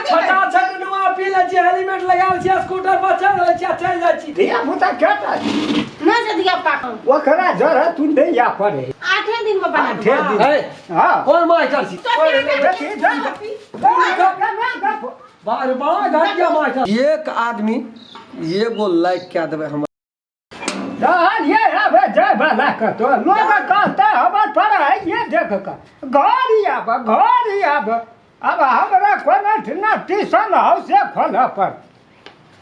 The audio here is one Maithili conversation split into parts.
कथी छटा छट नुआ पी लै छी, हेलमेट लगायल छी, स्कूटर पर चढ़ लै छी आ चलि जाइ छी। धिया पुता केटा नहि छै धिया पुता। ओकरा जरा तू नहि आ पड़े। आठे दिन में बना आठे दिन। हे, हाँ। कोन मास्टर छी? देखी, जा। बारे बड़ा घटिया मास्टर। एक आदमी एगो लाइक कए देबै हमर। तहन ये आबे जाय वाला कतो लोग कहते हमर पढ़ाई ये देख के घर ही आब, घर ही आब। अब हमरा कोनो ठिना ट्यूशन हाउस खोलऽ पड़त।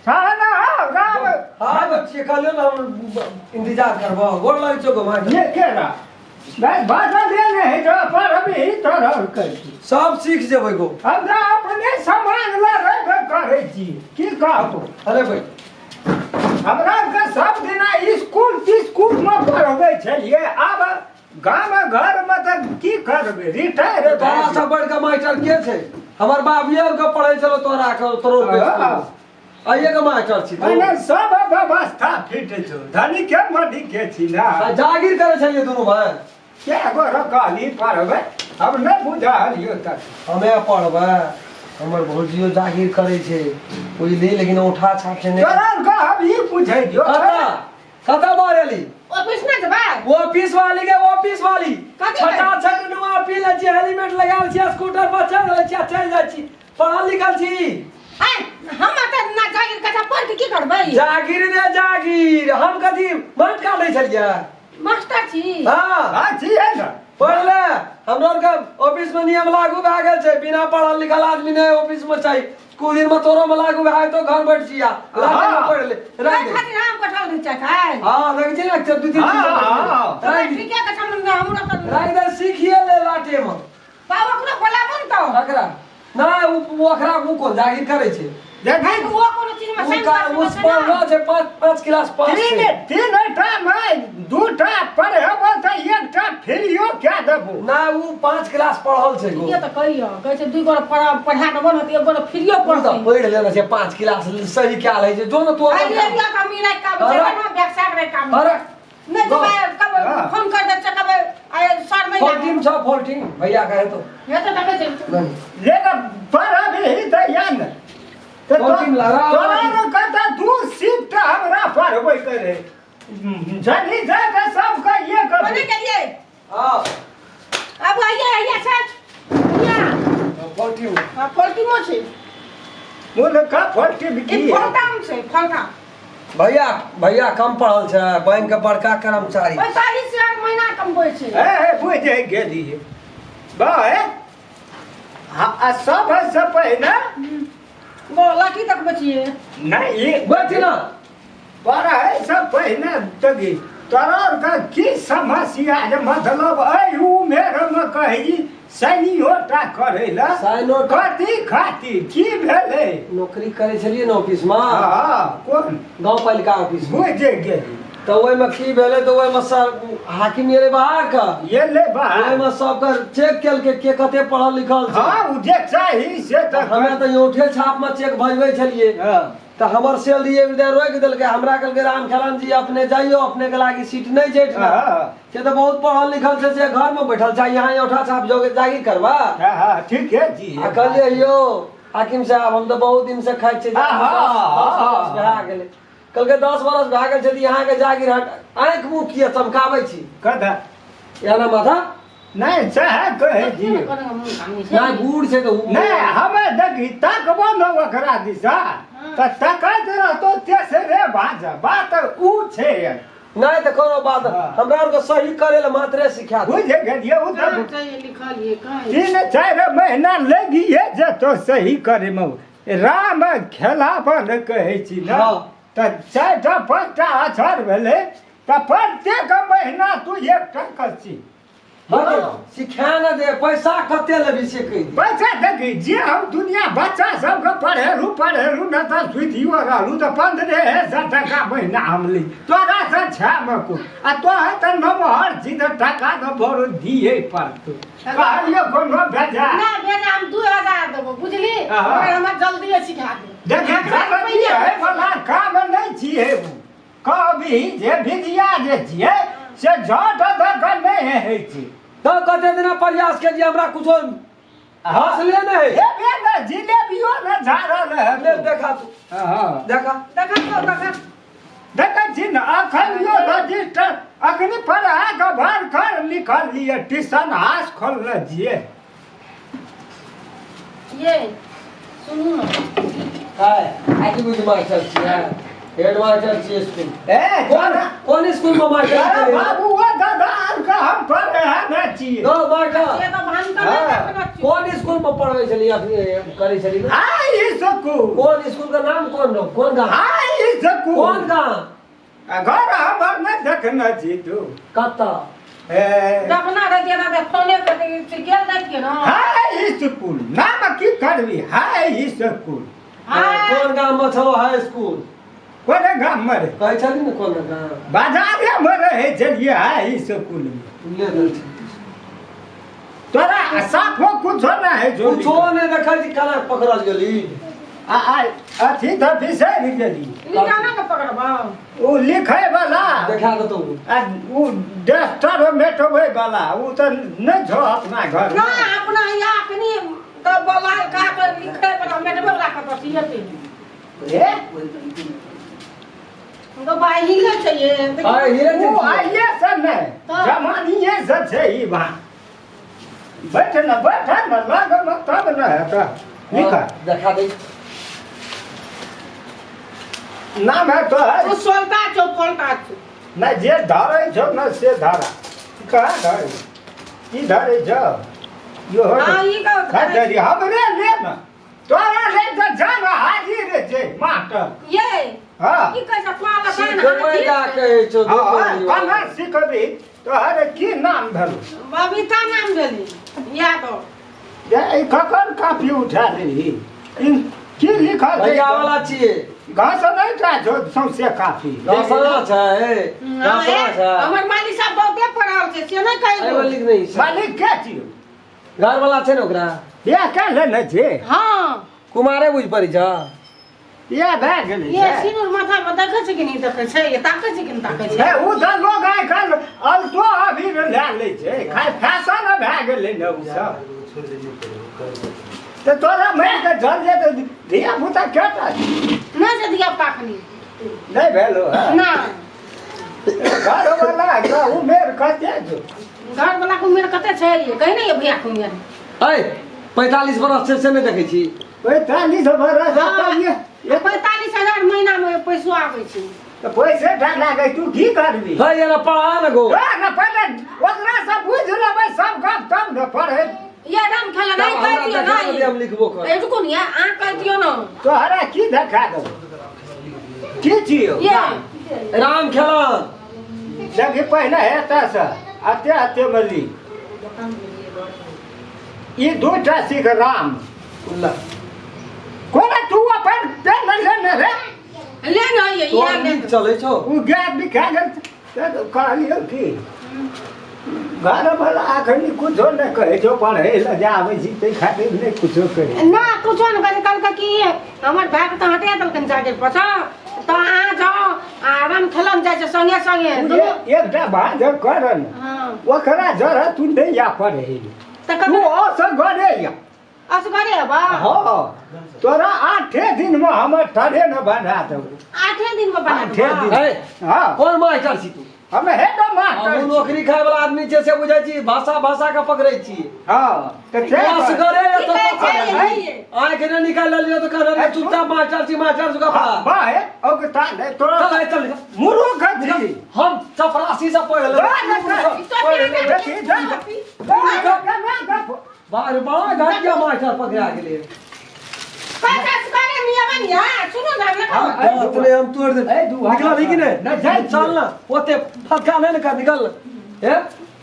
साला राम। हाँ बच्चे कहलियो ना, हम इंतजार करबो। गोर लगै छौ गो मास्टर। ये केरा नहीं बाजल ले नहीं जो पर अभी तोहर करै छी। सब सीख जेबै गो। हमरा अपने सामान ला रहबे करै छी, की कहबो। अरे भाई हमरा के सब दिना स्कूल तिस्कूल में पढ़बै छलियै, आब गाम घर में तऽ की करबै, रिटायर भए तोरा गेल। सब बढ़ के मास्टर के छै? हमर बाबुए के पढ़ै छलो तोरा के, तोरो के हाँ। स्कूल। आइए के मास्टर छी तू। मने सब व्यवस्था फिट छौ, धनी के मनी के छी ना। आ जागीर करै छलियै दुनू भाई। के गो कहली पढ़बै, हम नहि बुझलियौ तक। हमे पढ़बै, हमर भौजियो जागीर करै छै बुझली, लेकिन औठा छाप छै नहि। तोरा के हम ई बुझै दियौ। कतऽ कतऽ बारेली? ऑफिस में जेबै। ऑफिस वाली के, ऑफिस वाली। कथी छटा छट नुआ पी लै छी, हेलमेट लगायल छी, स्कूटर पर चढ़ लै छी आ चलि जाइ छी। पढ़ल लिखल छी? ऐ, हम तऽ ना जागीर कथा पढ़ के की करबै? जागीर रे जागीर, हम कथी माटि काटै छलियै? मास्टर छी। हाँ। हाँ, छी है ना। पढ़ ले, हमरा आरके ऑफिस में नियम लागू भए गेल छै, बिना पढ़ल लिखल आदमी नहि ऑफिस में चाही। कुछ दिन में तोरो में लागू भए जेतौ, घर बैठ जिया। लाटे में पढ़ ले, राख राख दे। खातिर हम कटल रहै छै खाय। हाँ, देखै छी ने, दू तीन हाँ, चीज हाँ, हाँ। राख दे। ठीके के हम हमरा तऽ राख दे, सीखिए ले लाटे में। बाबा ओकरो बोलाबो ने तऽ। ककरा? नहि, ओ ओकरा ओ कोन जागीर करै छै? देखी। ओ कोनो चीज में ओ साइन का पास ओ होबै छै पढ़लो ना। छै, पाँच क्लास पास तीन छै। तीन टा में दूटा पढ़ेबो तऽ एकटा फ्रीओ कए देबो। नहि, ओ 5 क्लास पढ़ल छै गो। ये तऽ कहियो कहै छै 2 गोरा पढ़ा देबो ने तऽ 1 गोरा फ्रीओ ओ तऽ पढ़तै। पढ़ि लेने छै 5 क्लास, सही कए लै छै। जो ने तू अपन अरे काम। एरिया का मिलै काम छै, अरे। ना व्यवसाय रे काम। अरे। नहि गो। जेबै, कब हाँ। फोन कर दे छै, कब आय सर महीना। फोर्टीन छ, फोर्टीन भैया कहे तो। ये तऽ देखै छै। नहीं। ले ना पढ़बही तऽ या ने। तऽ फोर्टीन लगा। तोरा ने कहता 2 शिफ्ट हमरा पढ़बै करे। जनी जा के सबके ये कर। कोने के लिए? हाँ। अब आइए, आइए, सर। यहाँ। फोर्टीन। हाँ, फोर्टीन छै। बोल का फोर्टीन की? ई फोल्टाम छै, फोल्टाम। भैया, भैया कम पढ़ल छै, बैंक के बड़का कर्मचारी। 45,000 महीना कमबै छै। ए, ए, बुझि गेली। बा, ए। हाँ, आ सब से पहिने गो लाठी तक बचिए। नहीं, ये बची ना। पढ़ाई से पहिने तगी तोरा के की समस्या है? मतलब एहि उमेर में कही सैनियोटा करै ला। सैनियो टा- कथी खातिर की भेलै? नौकरी करै छलियै ने ऑफिस में। हाँ, कोन? गाँव पालिका ऑफिस में। बुझि गेली। तऽ ओहिमे की भेलै, तऽ ओहिमे सर हाकिम एलै बाहर के। एलै बाहर। ओहिमे सबके चेक केलकै के कते पढ़ल लिखल छै। हाँ, ओ जे चाही से तऽ हमे तऽ औंठे छाप में चेक भजबै छलियै। हाँ। तऽ हमर सैलरी एक दिन रोकि देलकै। हमरा कहलकै राम खेलन जी अपने जाइयो, अपने के लागी सीट नहि छै एहिठिना। हाँ। से तऽ बहुत पढ़ल लिखल छै, से घर में बैठल छै, यहाँ औंठा छाप जोगे जागीर करबा। हाँ, हाँ, ठीक है जी। आ कहलियै यौ हाकिम साहब, हम तऽ बहुत दिन से खाइ छियै, हाँ, हाँ, 10 बरस हाँ। भए गेलै। कहलकै 10 बरस भए गेल छै तऽ अहाँके जागीर हट, आँखि मुँह किया चमकाबै छी? कथा? एना माथा? नहि, सएह कहै छी। नहि, बूढ़ छै तऽ उ- नहि, हमे देखी तकबो न ओकरा दिशा तऽ तकैत रहतो तेसरे बाज बात उ छै। नहि तऽ कोनो बात हाँ। हमरा आरके सही करे लए मात्रे सिखा दे। बुझि गेलियै? ओ तऽ लिखलियै कहाँ? 3-4 महीना लगिए जेतो सही करैमे। राम खेलावन कहै छी ने। हाँ। तऽ 4टा 5टा अक्षर भेलै तऽ प्रत्येक महीना तू एकटा कसी। हाँ, सिखा ने दे। पैसा कते लेबही से कहि दे। पैसा देखी, जे हम दुनिया बच्चा सबके पढ़ेलू पढ़ेलू न तऽ सुतियो रहलू तऽ 15,000 टका महीना हम ली। तोरा से छह में को आ तोहर तऽ नमहर छी तऽ टका तऽ बड़ दिए पड़तौ। कहलियो कोनो बेजा ना बेजा, हम 2000 देबो, बुझली? हाँ। मगर हमरा जल्दी सिखा दे। देखी, जल्दी है वाला काम नहि छियै। कभी जे विद्या जे छियै से झट दऽ कऽ नहि होइ छै। तऽ कते दिना प्रयास केलियै, हमरा कुछो हौसले नहि। हेबे ने, जिलेबियो ने झाड़ल है। ले देखा तू। हाँ। देखा। देखा तो देखा। देखै छी ने अखन यो रजिस्टर अखनी पढ़ा के भर घर लिखल लिए ट्यूशन हास खोलने छियै। ये सुनू ने। काय आजी बुझ मास्टर छियै, हेड मास्टर छियै स्कूल। ए कोन कोन स्कूल में मास्टर अरे छियै? बाबू ओ दादा आर के हम पढ़े है ने छियै। दो मास्टर। से तऽ भान तऽ नहि देखने छियै। कोन स्कूल में पढ़बै छलियै अखनी करै छलियै? हाई स्कूल। कोन स्कूल के नाम कोन रहो? कोन गाँव? हाई स्कूल। कोन गाँव? आ घर हमर नहि देखने छी तू। कतऽ? ए देखना रहियै तऽ फोने कऽ गेल रहियै ने। हाई स्कूल नाम की करबी? हाई स्कूल। हाँ। कोन गाँव में छलो हाई स्कूल? कोन गाम में रे? कहै छली ने कोन गाँव? बाजारे में रहै छलियै हाई स्कूल में। ले ले छी। तोरा साफो कुछो नहि है जो। कुछो नहि देखै छी, केना पकड़ल गेली? आ आ अथी तऽ बिसरि गेली। निकाना के पकड़बौ। ओ लिखै वाला। देखा देतौ। आ ओ डस्टर मेटबै वाला ओ तऽ नहि छौ अपना घर। ना अपना यहाँ अखनी तऽ बलाल खा के लिखै वाला मेटबै वाला कतऽ सियतै? ए तो भाई हिले छै ये। हाँ, हिले छै। ओ आइए से नहि तऽ? जमानिए से छै ई बा। बैठ न बैठ न लगमे तब न हेतै। लिख। देखा दे। नाम है तो है। तू सोलता छौ पोलता छौ। नहि जे धरै छौ न से धरा। कहाँ धरै? की धरै छौ? यो हो। हाँ, ई का धरी हमरे ले न। तोरा ले तऽ जान हाजिर छै मास्टर। ये हाँ। की कहै छै तोरा लग सिखबै ला कहै छौ। हाँ, केना सिखबी? तोहर की नाम भेलौ? बबीता नाम भेली। यादव। ये ई कखन कापी उठा लेली? ई की लिखल छै? भैया वाला छियै। घास नहि टा छौ सौंसे कापी। घसना छै, घसना छै। हमर मालिक साहब बहुते पढ़ल छै से नहि एहिमे कहियो। लिख नहि छै। मालिक के छियौ? घर वाला छै ने ओकरा? ये के लेने छै? हाँ। कुमारे बुझि पड़ै छ। ये भए गेलै ये छै। सिनुर माथा पर देखै छै कि नहि देखै छै? ये ताकै छै कि नहि ताकै छै? हे ओ तऽ लोग आइ काल्हि अल्टो अभी लए लै छै, खाली फैशन भए गेलै ने ओ सब। तऽ तोरा मारि कऽ जल जेतै धिया पुता केटा छै? नहि छै धिया पुता अखनी। नहि भेलो हँ? ना। घरवला के उमेर कते छौ? घरवला के उमेर कते छै? कहि नहि भैया के उमेर। ऐ 45 बरस छै से नहि देखै छी? 45 बरस। हाँ। ये 45,000 महीना में पैसो आबै छै। तऽ पैसे टा लागै तू की करबी? है एना पढ़ा ने गो। ए, ने पहिले ओकरा से बुझि लेबै सब गप तब ने पढ़े। ये राम खेला नहीं तब कहि हमरा दियौ देखा नहीं। दे, हम लिखबो कर। ए रुकू ने, अहाँ कहि दियौ ने। तोहरा की देखा देबौ? की छियौ? ये राम खेलन। देखी पहिले हेतै से अते अते मे लिख। ई दूटा सीख राम। ला। कोना तू अपन पेन लेने रे? ले ने ये तोर ये ले। नीक चलै छौ। ओ गाय बिका गेल तऽ कहलियौ की घरवला अखनी कुछो नहि कहै छौ, पढ़ै लए जे आबै छी ताहि खातिर नहि कुछो कहै। ना कुछो नहि कहै छै। कहलकै कि हमर भाइके तऽ हटा देलकनि जागीर पर सँ, तऽ अहाँ जाउ आ राम खेलन जाइ छै संगे संगे तू दुनू। एकटा भाँज कर ने। हाँ। ओकरा जरा तू नहि आ पढ़ै लए। तऽ तू ककरा असगरे या। असगरे हेबा? हाँ, तोरा 8 दिन में हमर ट्रेन बना देबो। 8 दिन में बना 8 देबा? दिन। ऐ, हाँ। कोन मास्टर छी तू? हम हेड मास्टर हमहूँ छी। नौकरी खाय वाला आदमी छै से बुझै छी, भाषा भाषा के पकड़ै छी। हाँ, तऽ से असगरे की एतऽ कहै छै पकड़ै। ये? आँखि नहि निकालि लेलियौ तऽ कहलियौ चुपचाप मास्टर छी, मास्टर छी कपड़ा। हाँ, वाह, ओकता नहि तोरा। चल है, चल। मुरुख छी। हम चपरासी से पढ़ लेबै। जा, जा, जा। देखी, जा। जा, जा, जा, जा। बाहर बड़ा घटिया मास्टर पकड़ा गेलै। असगरे मियाँ बनिया, सुनू ने, लिखो। हाँ, हाँ, तोरे हम तोड़ दे। ए, दू हाथ। निकल कि नहीं? नहीं, जाइ छी। चल ना, ओते फटका नहीं ने कर, निकल ना। ए,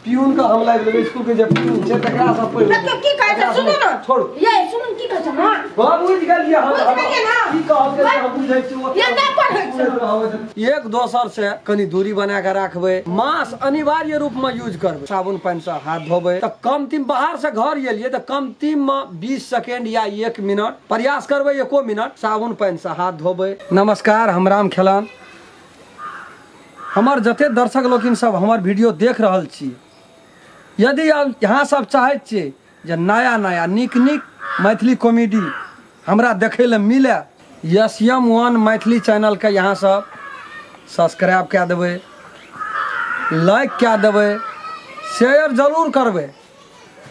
पियून का हम लाइव लेबै स्कूल के जे पियून छै तकरा सब पढ़ि लेबै। देखियौ की कहै छै, सुनू ने। छोड़ू। ये सुनू ने की कहै छै ना। हाँ, बुझि गेलियै हम। बुझि गेलियै ना? की कहलकै से हम बुझै छी। ओते ये नहि पढ़ै छै। एक दोसर से कनी दूरी बना के राखबै, मास्क अनिवार्य रूप में यूज करबै, साबुन पानि से हाथ धोबै, तऽ कमती बाहर से घर एलियै तऽ कमती में 20 सेकेंड या 1 मिनट प्रयास करबै, 1 मिनट साबुन पानि से हाथ धोबै। नमस्कार, हम राम खेलन। हमर जते दर्शक लोकिन सब हमर वीडियो देख रहल छी, यदि अहाँ सब चाहैत छियै जे नया नया नीक नीक मैथिली कॉमेडी हमरा देखै लए मिले। एस एम वन मैथिली चैनलके यहाँ सब सब्सक्राइब कए देबै, लाइक कए देबै, शेयर जरूर करबै।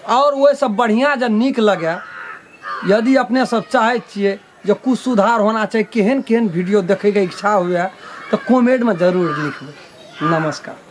आओर ओहिसँ बढ़िआँ जे नीक लगै, यदि अपने सब चाहै छियै जे कुछ सुधार होना चाही, केहन केहन वीडियो देखैके इच्छा हुए, तऽ कमेंटमे जरूर लिखबै। नमस्कार।